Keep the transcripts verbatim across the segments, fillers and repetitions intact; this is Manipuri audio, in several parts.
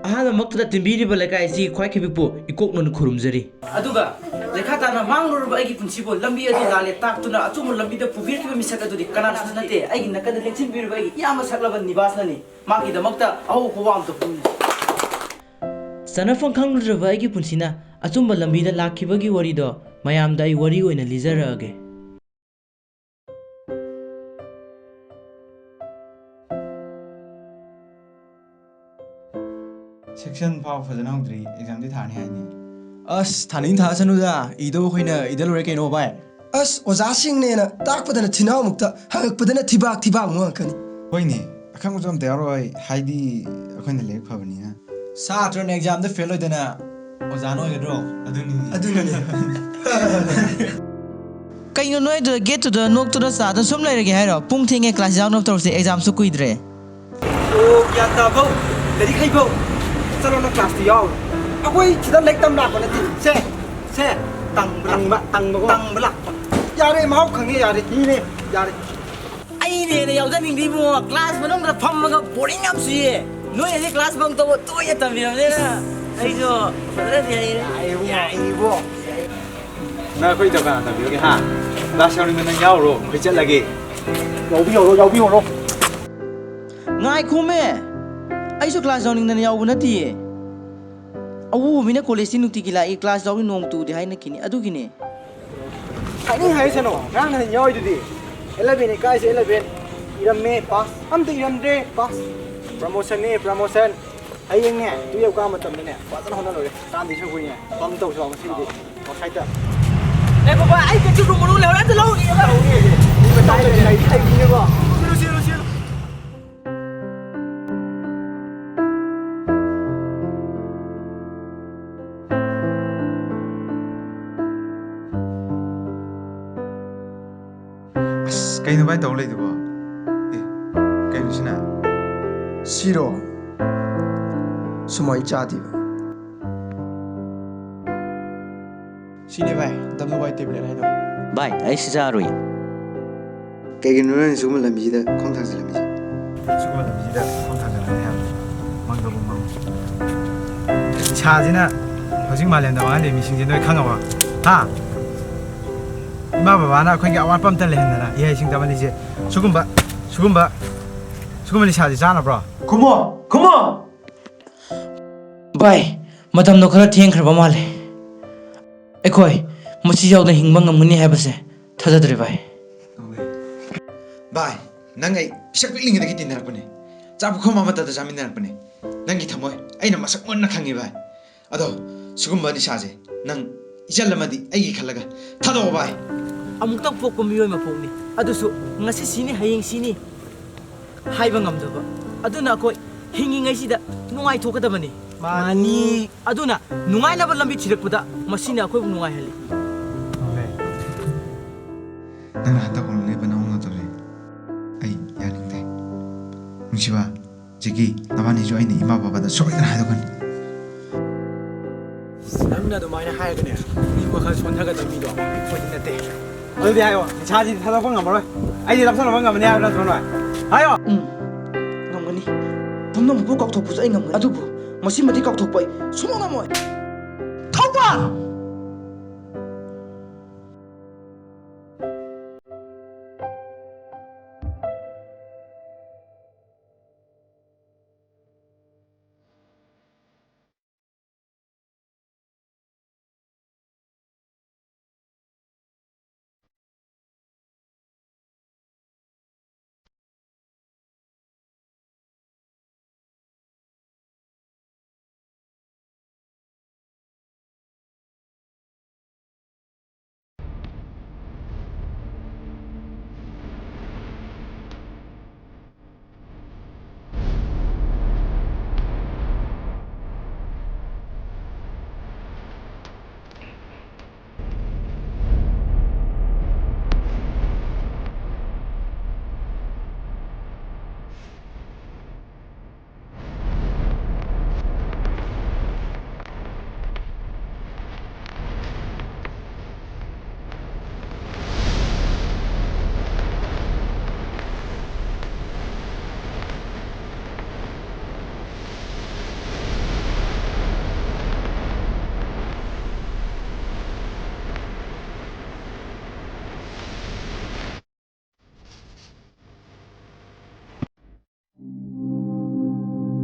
ꯑꯍꯥꯟꯕꯃꯛꯇꯗ ꯇꯤꯟꯕꯤꯔꯤꯕ ꯂꯩꯀꯥꯏ ꯑꯁꯤꯒꯤ ꯈ꯭ꯋꯥꯏ ꯈꯤꯕꯤꯛꯄꯨ ꯏꯀꯣꯛꯅꯅ ꯈꯨꯔꯨꯝꯖꯔꯤ꯫ ꯑꯗꯨꯒ ꯂꯩꯈꯥ ꯇꯥꯅ ꯃꯥꯡꯂꯨꯔꯕ ꯑꯩꯒꯤ ꯄꯨꯟꯁꯤꯕꯨ ꯂꯝꯕꯤ ꯑꯗꯨ ꯂꯥꯜꯂꯦ ꯇꯥꯛꯇꯨꯅ ꯑꯆꯨꯝꯕ ꯂꯝꯕꯤꯗ ꯄꯨꯕꯤꯔꯛꯈꯤꯕ ꯃꯤꯁꯛ ꯑꯗꯨꯗꯤ ꯀꯅꯥꯁꯨ ꯅꯠꯇꯦ, ꯑꯩꯒꯤ ꯅꯥꯀꯟꯗ ꯂꯦꯡꯁꯤꯟꯕꯤꯔꯤꯕ ꯑꯩꯒꯤ ꯏꯌꯥꯝꯕ ꯁꯛꯂꯕ ꯅꯤꯕꯥꯁꯅꯅꯤ꯫ ꯃꯍꯥꯛꯀꯤꯗꯃꯛꯇ ꯑꯍꯧꯕ ꯋꯥ ꯑꯝꯇ ꯄꯨꯟꯁꯤ꯫ ꯆꯠꯅꯐꯝ ꯈꯪꯂꯨꯗ꯭ꯔꯕ ꯑꯩꯒꯤ ꯄꯨꯟꯁꯤꯅ ꯑꯆꯨꯝꯕ ꯂꯝꯕꯤꯗ ꯂꯥꯛꯈꯤꯕꯒꯤ ꯋꯥꯔꯤꯗꯣ ꯃꯌꯥꯝꯗ ꯑꯩ ꯋꯥꯔꯤ ꯑꯣꯏꯅ ꯂꯤꯖꯔꯛꯑꯒꯦ꯫ Section ꯐꯥꯎ ꯐꯖꯅ ꯍꯧꯗ꯭ꯔꯤ, exam ꯗꯤ ꯊꯥꯅꯤ ꯍꯥꯏꯅꯤ꯫ ꯑꯁ, ꯊꯥꯅꯤꯡ ꯊꯥꯁꯅꯨꯗ, ꯏꯗꯧ ꯑꯩꯈꯣꯏꯅ ꯏꯗ ꯂꯣꯏꯔꯦ ꯀꯩꯅꯣ, ꯚꯥꯏ꯫ ꯑꯁ, ꯑꯣꯖꯥꯁꯤꯡꯅꯦꯅ ꯇꯥꯛꯄꯗꯅ ꯊꯤꯅꯥꯎꯃꯨꯛꯇ, ꯍꯪꯉꯛꯄꯗꯅ ꯊꯤꯕꯥꯛ ꯊꯤꯕꯥꯛꯃꯨꯛ ꯍꯪꯉꯛꯀꯅꯤ꯫ ꯍꯣꯏꯅꯦ, ꯑꯈꯪꯕꯁꯨ ꯑꯝꯇ ꯌꯥꯎꯔꯣꯏ, ꯍꯥꯏꯗꯤ ꯑꯩꯈꯣꯏꯅ ꯂꯥꯏꯔꯤꯛ ꯐꯕꯅꯤꯅ꯫ ꯁꯥꯇ꯭ꯔꯅ exam ꯗ fail ꯑꯣꯏꯗꯅ ꯑꯣꯖꯥꯅ ꯑꯣꯏꯒꯗ꯭ꯔꯣ? ꯑꯗꯨꯅꯤ꯫ ꯑꯗꯨꯅꯤꯅꯦ꯫ ꯀꯩꯅꯣ ꯅꯣꯏꯗꯨꯗ gate ꯇꯨꯗ ꯅꯣꯛꯇꯨꯅ ꯆꯥꯗꯅ ꯁꯨꯝ ꯂꯩꯔꯒꯦ ꯍꯥꯏꯔꯣ? ꯄꯨꯡ ꯊꯦꯡꯉꯦ, class ꯌꯥꯎꯅꯕ ꯇꯧꯔꯁꯦ, exam ꯁꯨ ꯀꯨꯏꯗ꯭ꯔꯦ꯫ ꯑꯣ, ꯒ꯭ꯌꯥꯟ ꯇꯥꯕꯧ, ꯂꯥꯏꯔꯤꯛ ꯍꯩꯕꯧ, ꯆꯠꯂꯣ, ꯅꯪ class ꯇꯨ ꯌꯥꯎꯔꯣ꯫ ꯑꯩꯈꯣꯏ ꯁꯤꯗ ꯂꯥꯏꯔꯤꯛ ꯇꯝ ꯂꯥꯛꯄ ꯅꯠꯇꯦ꯫ ꯁꯦ, ꯁꯦ, ꯇꯪꯕ ꯂꯥꯛꯄ, ꯇꯪꯕ, ꯇꯪꯕꯀꯣ꯫ ꯇꯪꯕ ꯂꯥꯛꯄ꯫ ꯌꯥꯔꯦ, ꯃꯍꯥꯎ ꯈꯪꯉꯦ, ꯌꯥꯔꯦ꯫ ꯏꯅꯦ, ꯌꯥꯔꯦ꯫ ꯑꯩꯅ ꯍꯦꯟꯅ ꯌꯥꯎꯖꯅꯤꯡꯗꯦ ꯏꯕꯨꯡꯉꯣ, class ꯃꯅꯨꯡꯗ ꯐꯝꯃꯒ boring ꯌꯥꯝ ꯆꯨꯏꯌꯦ꯫ ꯅꯣꯏ ꯑꯁꯤ class bunk ꯇꯧꯕ ꯇꯣꯏꯅ ꯇꯝꯕꯤꯔꯕꯅꯤꯅ ꯑꯩꯁꯨ ꯐꯖꯅꯗꯤ ꯍꯩꯔꯦ꯫ ꯌꯥꯏꯌꯦ ꯏꯕꯨꯡꯉꯣ, ꯌꯥꯏꯌꯦ ꯏꯕꯨꯡꯉꯣ꯫ ꯅꯪ ꯑꯩꯈꯣꯏ ꯀꯅꯥ ꯇꯝꯕꯤꯔꯒꯦ, ꯍꯥ? Class ꯌꯥꯎꯅꯤꯡꯕ ꯅꯪ ꯌꯥꯎꯔꯣ, ꯑꯩꯈꯣꯏ ꯆꯠꯂꯒꯦ꯫ ꯌꯥꯎꯕꯤꯍꯧꯔꯣ, ꯌꯥꯎꯕꯤꯍꯧꯔꯣ꯫ ꯉꯥꯏꯈꯣꯃꯦ! ꯑꯩꯁꯨ class ꯌꯥꯎꯅꯤꯡꯗꯅ ꯌꯥꯎꯕ ꯅꯠꯇꯤꯌꯦ꯫ ꯑꯎꯕ ꯃꯤꯅ college ꯇꯤ ꯅꯨꯡꯇꯤꯒꯤ ꯂꯥꯛꯏ, class ꯌꯥꯎꯏ ꯅꯣꯡ ꯇꯨꯗꯦ ꯍꯥꯏꯅ ꯀꯤꯅꯤ, ꯑꯗꯨꯒꯤꯅꯦ꯫ ꯍꯥꯏꯅꯤꯡ ꯍꯥꯏꯁꯅꯨ, ꯉꯔꯥꯡ ꯅꯍꯥꯟ ꯌꯥꯎꯔꯤꯗꯨꯗꯤ꯫ Eleven ꯅꯤ ꯀꯥꯏꯁꯦ, eleven꯫ ꯏꯔꯝꯃꯦ, pass꯫ ꯑꯝꯇ ꯏꯔꯝꯗ꯭ꯔꯦ, pass꯫ Promotion ꯅꯦ, promotion꯫ ꯍꯌꯦꯡꯅꯦ, twelve ꯀꯥ ꯃꯇꯝꯗꯅꯦ, ꯐꯖꯅ ꯍꯣꯠꯅ ꯂꯣꯏꯔꯦ꯫ ꯀꯥꯟꯗꯤ ꯁꯣꯏꯕꯣꯏꯅꯦ꯫ Bunk ꯇꯧꯁꯤ ꯂꯥꯎ ꯉꯁꯤꯗꯤ꯫ Outside ꯇ꯫ ꯑꯦ ꯕꯕꯥ, ꯑꯩ ꯀꯩꯁꯨ room ꯃꯅꯨꯡ ꯂꯩꯍꯧꯔꯦ, ꯑꯝꯇ ꯂꯧꯔꯨꯒꯦꯕ꯫ ꯂꯧꯔꯨꯒꯦ꯫ ꯃꯤ ꯃꯇꯥꯏꯗ ꯂꯩ, ꯂꯩ, ꯂꯩꯕꯤꯅꯦꯀꯣ꯫ ꯆꯦꯜꯂꯨ, ꯆꯦꯜꯂꯨ, ꯆꯦꯜꯂꯨ꯫ ꯑꯁ, ꯀꯩꯅꯣ ꯚꯥꯏ ꯇꯧ ꯂꯩꯗꯨꯕꯣ? ꯑꯦ, ꯀꯩꯅꯣ ꯁꯤꯅ? ꯁꯤꯔꯣ? ꯁꯨꯃꯥꯏ ꯆꯥꯗꯦꯕ꯫ ꯁꯤꯅꯦ ꯚꯥꯏ, W Y tablet ꯍꯥꯏꯗꯣ꯫ ꯚꯥꯏ, ꯑꯩ ꯁꯤ ꯆꯥꯔꯣꯏ꯫ ꯀꯩꯒꯤꯅꯣ ꯅꯪ ꯁꯤꯒꯨꯝꯕ ꯂꯝꯕꯤꯁꯤꯗ ꯈꯣꯡ ꯊꯥꯡꯖꯤꯜꯂꯝꯃꯤꯁꯦ? ꯁꯤꯒꯨꯝꯕ ꯂꯝꯕꯤꯁꯤꯗ ꯈꯣꯡ ꯊꯥꯡꯖꯤꯜꯂꯝꯃꯤ ꯍꯥꯏꯕ꯫ ꯃꯥꯡꯗꯧꯕ ꯃꯥꯡꯉꯨ꯫ ꯏꯁꯥꯁꯤꯅ ꯍꯧꯖꯤꯛ ꯃꯥꯂꯦꯝꯗ ꯃꯥꯡꯍꯜꯂꯤꯕ ꯃꯤꯁꯤꯡꯁꯦ ꯅꯣꯏ ꯈꯪꯉꯕ? ꯍꯥ? ꯏꯃꯥ ꯕꯕꯥꯅ ꯑꯩꯈꯣꯏꯒꯤ ꯑꯋꯥꯠꯄ ꯑꯝꯇ ꯂꯩꯍꯟꯗꯅ ꯏꯍꯩꯁꯤꯡ ꯇꯝꯍꯜꯂꯤꯁꯦ ꯁꯤꯒꯨꯝꯕ, ꯁꯤꯒꯨꯝꯕ, ꯁꯤꯒꯨꯝꯕ ꯅꯤꯁꯥꯁꯦ ꯆꯥꯅꯕ꯭ꯔꯣ? ꯈꯨꯝꯃꯣ! ꯈꯨꯝꯃꯣ! ꯚꯥꯏ, ꯃꯇꯝꯗꯣ ꯈꯔ ꯊꯦꯡꯈ꯭ꯔꯕ ꯃꯥꯜꯂꯦ꯫ ꯑꯩꯈꯣꯏ ꯃꯁꯤ ꯌꯥꯎꯅ ꯍꯤꯡꯕ ꯉꯝꯒꯅꯤ ꯍꯥꯏꯕꯁꯦ ꯊꯥꯖꯗ꯭ꯔꯦ, ꯚꯥꯏ꯫ ꯚꯥꯏ, ꯅꯪ ꯑꯩ ꯄꯤꯁꯛ ꯄꯤꯛꯂꯤꯉꯩꯗꯒꯤ ꯇꯤꯟꯅꯔꯛꯄꯅꯦ꯫ ꯆꯥꯛ ꯄꯨꯈꯝ ꯑꯃꯠꯇꯗ ꯆꯥꯃꯤꯟꯅꯔꯛꯄꯅꯦ꯫ ꯅꯪꯒꯤ ꯊꯃꯣꯏ ꯑꯩꯅ ꯃꯁꯛ ꯃꯨꯟꯅ ꯈꯪꯉꯤ, ꯚꯥꯏ꯫ ꯑꯗꯣ, ꯁꯤꯒꯨꯝꯕ ꯅꯤꯁꯥꯁꯦ ꯅꯪ ꯏꯆꯜ ꯑꯃꯗꯤ ꯑꯩꯒꯤ ꯈꯜꯂꯒ ꯊꯥꯗꯣꯛꯑꯣ, ꯚꯥꯏ꯫ ꯑꯃꯨꯛꯇꯪ ꯄꯣꯛꯄ ꯃꯤꯑꯣꯏ ꯃꯄꯣꯛꯅꯤ, ꯑꯗꯨꯁꯨ ꯉꯁꯤ ꯁꯤꯅꯤ, ꯍꯌꯦꯡ ꯁꯤꯅꯤ ꯍꯥꯏꯕ ꯉꯝꯗꯕ꯫ ꯑꯗꯨꯅ ꯑꯩꯈꯣꯏ ꯍꯤꯡꯉꯤꯉꯩꯁꯤꯗ ꯅꯨꯡꯉꯥꯏꯊꯣꯛꯀꯗꯕꯅꯤ꯫ ꯃꯥꯅꯤ꯫ ꯑꯗꯨꯅ ꯅꯨꯡꯉꯥꯏꯅꯕ ꯂꯝꯕꯤ ꯊꯤꯔꯛꯄꯗ ꯃꯁꯤꯅ ꯑꯩꯈꯣꯏꯕꯨ ꯅꯨꯡꯉꯥꯏꯍꯜꯂꯤ꯫ ꯅꯪꯅ ꯍꯟꯗꯛ ꯍꯣꯡꯂꯛꯂꯤꯕ ꯅꯑꯣꯡ ꯅꯇꯧꯁꯦ ꯑꯩ ꯌꯥꯅꯤꯡꯗꯦ꯫ ꯅꯨꯡꯁꯤꯕ, ꯖꯦꯀꯤ, ꯅꯕꯥꯅꯤꯁꯨ ꯑꯩꯅ ꯏꯃꯥ ꯕꯕꯥꯗ ꯁꯣꯏꯗꯅ ꯍꯥꯏꯗꯣꯛꯀꯅꯤ꯫ ꯅꯪꯅ ꯑꯗꯨꯃꯥꯏꯅ ꯍꯥꯏꯔꯒꯅꯦ, ꯃꯤ ꯋꯥꯈꯜ ꯁꯣꯟꯊꯒꯗꯕ ꯃꯤꯗꯣ ꯑꯩꯈꯣꯏꯗꯤ ꯅꯠꯇꯦ꯫ ꯑꯗꯨꯗꯤ ꯍꯥꯏꯌꯣ, ꯅꯤꯁꯥꯁꯤꯗꯤ ꯊꯥꯗꯣꯛꯄ ꯉꯝꯃꯔꯣꯏ꯫ ꯑꯩꯗꯤ ꯂꯥꯞꯁꯜꯂꯕ ꯉꯝꯃꯅꯤ ꯍꯥꯏꯕ ꯅꯠꯇ꯭ꯔꯣ ꯅꯣꯏ? ꯍꯥꯏꯌꯣ! ꯎꯝ, ꯉꯝꯒꯅꯤ꯫ ꯄꯨꯝꯅꯃꯛꯄꯨ ꯀꯥꯎꯊꯣꯛꯄꯁꯨ ꯑꯩ ꯉꯝꯒꯅꯤ, ꯑꯗꯨꯕꯨ ꯃꯁꯤꯃꯗꯤ ꯀꯥꯎꯊꯣꯛꯄ ꯑꯩ ꯁꯨꯡꯉꯝ ꯉꯝꯃꯣꯏ꯫ ꯊꯧꯕꯥꯜ!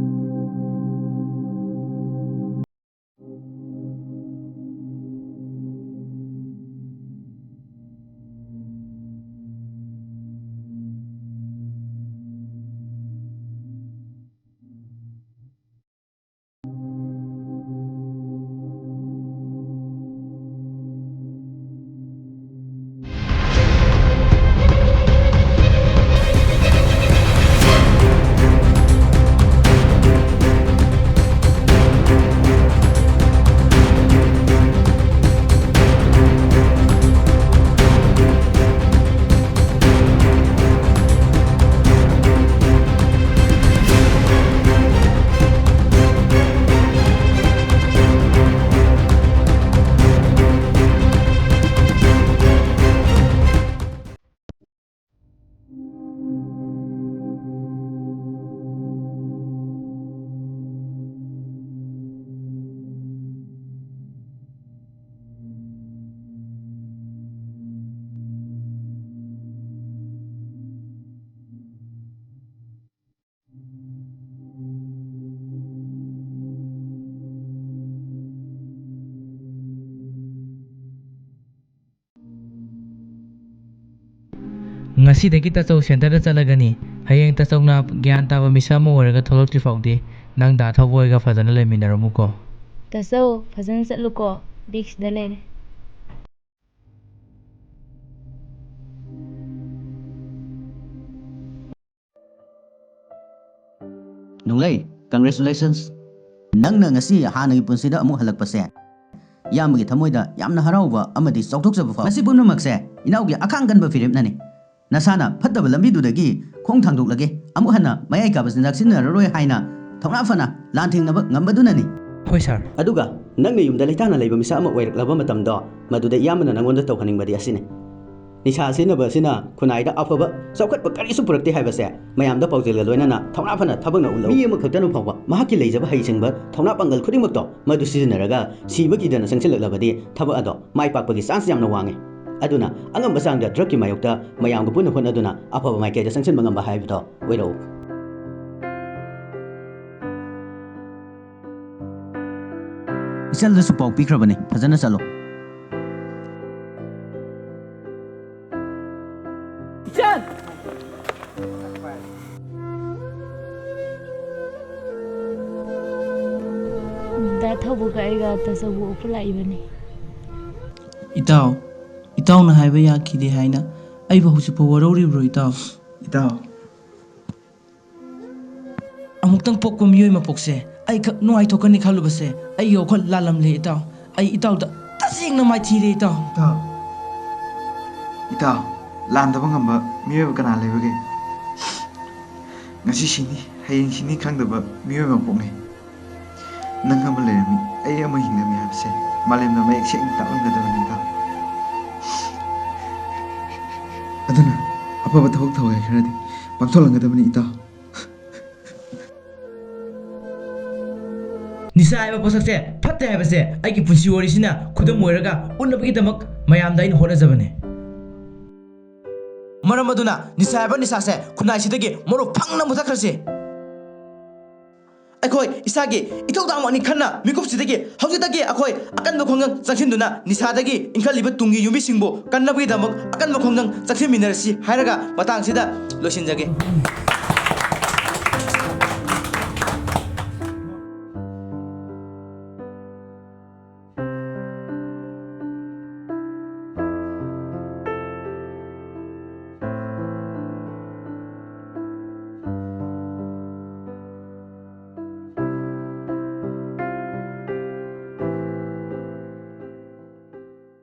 ꯉꯁꯤꯗꯒꯤ ꯇꯥꯆꯧ ꯁꯦꯟꯇꯔꯗ ꯆꯠꯂꯒꯅꯤ꯫ ꯍꯌꯦꯡ ꯇꯥꯆꯧꯅ ꯒ꯭ꯌꯥꯟ ꯇꯥꯕ ꯃꯤꯁꯛ ꯑꯃ ꯑꯣꯏꯔꯒ ꯊꯣꯛꯂꯛꯇ꯭ꯔꯤ ꯐꯥꯎꯗꯤ ꯅꯪ ꯗꯥ ꯊꯧꯕ ꯍꯣꯏꯒ ꯐꯖꯅ ꯂꯩꯃꯤꯟꯅꯔꯝꯃꯨꯀꯣ꯫ ꯇꯥꯆꯧ, ꯐꯖꯅ ꯆꯠꯂꯨꯀꯣ꯫ ꯕꯦꯛꯁꯤꯗ ꯂꯩꯔꯦ꯫ ꯅꯨꯡꯂꯩ, congratulations꯫ ꯅꯪꯅ ꯉꯁꯤ ꯍꯥꯟꯅꯒꯤ ꯄꯨꯟꯁꯤꯗ ꯑꯃꯨꯛ ꯍꯜꯂꯛꯄꯁꯦ ꯏꯌꯥꯝꯕꯒꯤ ꯊꯃꯣꯏꯗ ꯌꯥꯝꯅ ꯍꯔꯥꯎꯕ ꯑꯃꯗꯤ ꯆꯥꯎꯊꯣꯛꯆꯕ ꯐꯥꯎꯏ꯫ ꯃꯁꯤ ꯄꯨꯝꯅꯃꯛꯁꯦ ꯏꯅꯥꯎꯒꯤ ꯑꯈꯥꯡ ꯀꯟꯕ ꯐꯤꯔꯦꯞꯅꯅꯤ꯫ ꯅꯁꯥꯅ ꯐꯠꯇꯕ ꯂꯝꯕꯤꯗꯨꯗꯒꯤ ꯈꯣꯡ ꯊꯥꯡꯗꯣꯛꯂꯒꯦ, ꯑꯃꯨꯛ ꯍꯟꯅ ꯃꯌꯥꯏ ꯀꯥꯕ ꯆꯤꯟꯖꯥꯛ ꯁꯤꯖꯤꯟꯅꯔꯔꯣꯏ ꯍꯥꯏꯅ ꯊꯧꯅꯥ ꯐꯅ ꯂꯥꯟꯊꯦꯡꯅꯕ ꯉꯝꯕꯗꯨꯅꯅꯤ꯫ ꯍꯣꯏ ꯁꯥꯔ꯫ ꯑꯗꯨꯒ ꯅꯪꯅ ꯌꯨꯝꯗ ꯂꯩꯇꯥꯅ ꯂꯩꯕ ꯃꯤꯁꯛ ꯑꯃ ꯑꯣꯏꯔꯛꯂꯕ ꯃꯇꯝꯗꯣ, ꯃꯗꯨꯗ ꯏꯌꯥꯝꯕꯅ ꯅꯪꯉꯣꯟꯗ ꯇꯧꯍꯟꯅꯤꯡꯕꯗꯤ ꯑꯁꯤꯅꯤ꯫ ꯅꯤꯁꯥ ꯁꯤꯖꯤꯟꯅꯕ ꯑꯁꯤꯅ ꯈꯨꯟꯅꯥꯏꯗ ꯑꯐꯕ ꯆꯥꯎꯈꯠꯄ ꯀꯔꯤꯁꯨ ꯄꯨꯔꯛꯇꯦ ꯍꯥꯏꯕꯁꯦ ꯃꯌꯥꯝꯗ ꯄꯥꯎꯖꯦꯜꯒ ꯂꯣꯏꯅꯅ ꯊꯧꯅꯥ ꯐꯅ ꯊꯕꯛꯅ ꯎꯠꯂꯨ꯫ ꯃꯤ ꯑꯃꯈꯛꯇꯅ ꯐꯥꯎꯕ ꯃꯍꯥꯛꯀꯤ ꯂꯩꯖꯕ ꯍꯩꯁꯤꯡꯕ ꯊꯧꯅꯥ ꯄꯥꯡꯒꯜ ꯈꯨꯗꯤꯡꯃꯛꯇꯣ ꯃꯗꯨ ꯁꯤꯖꯤꯟꯅꯔꯒ ꯁꯤꯕ ꯀꯤꯗꯅ ꯆꯪꯁꯤꯜꯂꯛꯂꯕꯗꯤ ꯊꯕꯛ ꯑꯗꯣ ꯃꯥꯏ ꯄꯥꯛꯄꯒꯤ ꯆꯥꯟꯁ ꯌꯥꯝꯅ ꯋꯥꯡꯉꯤ꯫ ꯑꯗꯨꯅ ꯑꯉꯝꯕ ꯆꯥꯡꯗ ꯗ꯭ꯔꯒꯀꯤ ꯃꯥꯌꯣꯛꯇ ꯃꯌꯥꯝꯒ ꯄꯨꯟꯅ ꯍꯣꯠꯅꯗꯨꯅ ꯑꯐꯕ ꯃꯥꯏꯀꯩꯗ ꯆꯪꯁꯤꯟꯕ ꯉꯝꯕ ꯍꯥꯏꯕꯗꯣ ꯑꯣꯏꯔꯛꯎ꯫ ꯏꯆꯜꯗꯁꯨ ꯄꯥꯎ ꯄꯤꯈ꯭ꯔꯕꯅꯤ, ꯐꯖꯅ ꯆꯠꯂꯣ꯫ ꯏꯆꯟ! ꯗꯥ ꯊꯧꯕꯒ ꯑꯩꯒ ꯇꯥꯆꯧꯕꯨ ꯎꯕ ꯂꯥꯛꯏꯕꯅꯤ꯫ ꯏꯇꯥꯎ, ꯏꯇꯥꯎꯅ ꯍꯥꯏꯕ ꯌꯥꯈꯤꯗꯦ ꯍꯥꯏꯅ ꯑꯩꯕꯨ ꯍꯧꯖꯤꯛꯐꯥꯎ ꯋꯥꯔꯧꯔꯤꯕ꯭ꯔꯣ ꯏꯇꯥꯎ? ꯏꯇꯥꯎ꯫ ꯑꯃꯨꯛꯇꯪ ꯄꯣꯛꯄ ꯃꯤꯑꯣꯏ ꯃꯄꯣꯛꯁꯦ ꯑꯩꯈꯛ ꯅꯨꯡꯉꯥꯏꯊꯣꯛꯀꯅꯤ ꯈꯜꯂꯨꯕꯁꯦ ꯑꯩꯒꯤ ꯋꯥꯈꯜ ꯂꯥꯜꯂꯝꯂꯦ ꯏꯇꯥꯎ꯫ ꯑꯩ ꯏꯇꯥꯎꯗ ꯇꯁꯦꯡꯅ ꯃꯥꯏꯊꯤꯔꯦ ꯏꯇꯥꯎ꯫ ꯏꯇꯥꯎ, ꯏꯇꯥꯎ, ꯂꯥꯟꯗꯕ ꯉꯝꯕ ꯃꯤꯑꯣꯏꯕ ꯀꯅꯥ ꯂꯩꯕꯒꯦ? ꯉꯁꯤ ꯁꯤꯅꯤ, ꯍꯌꯦꯡ ꯁꯤꯅꯤ ꯈꯪꯗꯕ ꯃꯤꯑꯣꯏ ꯃꯄꯣꯛꯅꯤ꯫ ꯅꯪ ꯑꯃ ꯂꯩꯔꯝꯃꯤ, ꯑꯩ ꯑꯃ ꯍꯤꯡꯂꯝꯃꯤ ꯍꯥꯏꯕꯁꯦ ꯃꯥꯂꯦꯝꯗ ꯃꯌꯦꯛ ꯁꯦꯡꯅ ꯇꯥꯛꯂꯝꯒꯗꯕꯅꯤ ꯏꯇꯥꯎ꯫ ꯑꯗꯨꯅ ꯑꯐꯕ ꯊꯕꯛ ꯊꯧꯋꯥꯏ ꯈꯔꯗꯤ ꯄꯥꯡꯊꯣꯛꯂꯝꯒꯗꯕꯅꯤ ꯏꯇꯥꯎ꯫ ꯅꯤꯁꯥ ꯍꯥꯏꯕ ꯄꯣꯠꯁꯛꯁꯦ ꯐꯠꯇꯦ ꯍꯥꯏꯕꯁꯦ ꯑꯩꯒꯤ ꯄꯨꯟꯁꯤ ꯋꯥꯔꯤꯁꯤꯅ ꯈꯨꯗꯝ ꯑꯣꯏꯔꯒ ꯎꯠꯅꯕꯒꯤꯗꯃꯛ ꯃꯌꯥꯝꯗ ꯑꯩꯅ ꯍꯣꯠꯅꯖꯕꯅꯤ꯫ ꯃꯔꯝ ꯑꯗꯨꯅ ꯅꯤꯁꯥ ꯍꯥꯏꯕ ꯅꯤꯁꯥꯁꯦ ꯈꯨꯟꯅꯥꯏꯁꯤꯗꯒꯤ ꯃꯔꯨ ꯐꯪꯅ ꯃꯨꯊꯠꯈ꯭ꯔꯁꯤ꯫ ꯑꯩꯈꯣꯏ ꯏꯁꯥꯒꯤ ꯏꯊꯧꯗꯥꯡꯃꯛꯅꯤ ꯈꯟꯅ ꯃꯤꯀꯨꯞꯁꯤꯗꯒꯤ ꯍꯧꯖꯤꯛꯇꯒꯤ ꯑꯩꯈꯣꯏ ꯑꯀꯟꯕ ꯈꯣꯡꯖꯪ ꯆꯪꯁꯤꯟꯗꯨꯅ ꯅꯤꯁꯥꯗꯒꯤ ꯏꯟꯈꯠꯂꯤꯕ ꯇꯨꯡꯒꯤ ꯌꯨꯝꯕꯤꯁꯤꯡꯕꯨ ꯀꯟꯅꯕꯒꯤꯗꯃꯛ ꯑꯀꯟꯕ ꯈꯣꯡꯖꯪ ꯆꯪꯁꯤꯟꯃꯤꯟꯅꯔꯁꯤ ꯍꯥꯏꯔꯒ ꯃꯇꯥꯡꯁꯤꯗ ꯂꯣꯏꯁꯤꯟꯖꯒꯦ꯫